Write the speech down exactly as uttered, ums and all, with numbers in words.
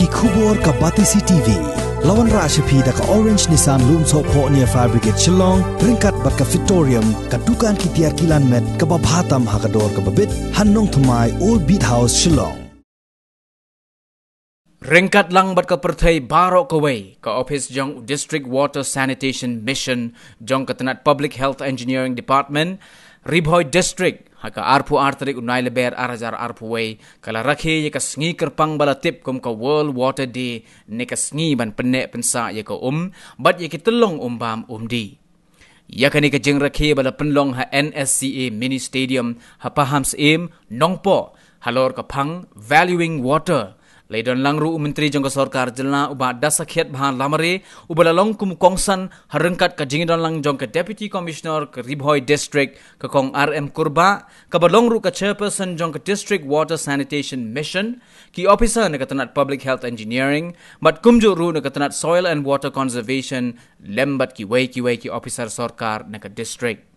Khubor ka Batesi T V. La wanrah sha phi da ka Orange Nissan Lumsohphoh near Fire Brigade Shillong, ryngkat bad ka Victorium, ka dukan ki tiar kilan met kaba bha tam ha ka dor kaba bit, ha Nongthymmai, Old Beat House, Shillong. Ryngkat lang bad ka pyrthei baroh kawei, ka ophis jong u District Water Sanitation Mission jong ka tnat Public Health Engineering Department, Ri Bhoi District, ha ka arphew ar tarik u Nailaber ar hajar arphew wei, ka la rakhe ïa ka sngi kyrpang ba la tip kum ka World Water Day, ne ka sngi ban pynneh pynsah ïa ka um bad ïa ki tyllong um bam um dih. Ïa kane ka jingrakhe ba la pynlong ha N S C A Mini Stadium ha Pahamsyiem, Nongpoh, halor ka phang Valuing Water. La ïadon lang ruh u Myntri jong ka Sorkar Jylla u Bah Dasakhiatbha Lamare, uba la long kum u kongsan ha ryngkat ka jingïadon lang jong ka Deputy Commissioner ka Ri Bhoi District, ka Kong R M Kurbah, kaba long ruh ka Chairperson jong ka District Water Sanitation Mission, ki officer na ka tnat Public Health Engineering, bad kumjuh ruh na ka tnat Soil and Water Conservation, lem bad kiwei kiwei ki officer sorkar na ka district.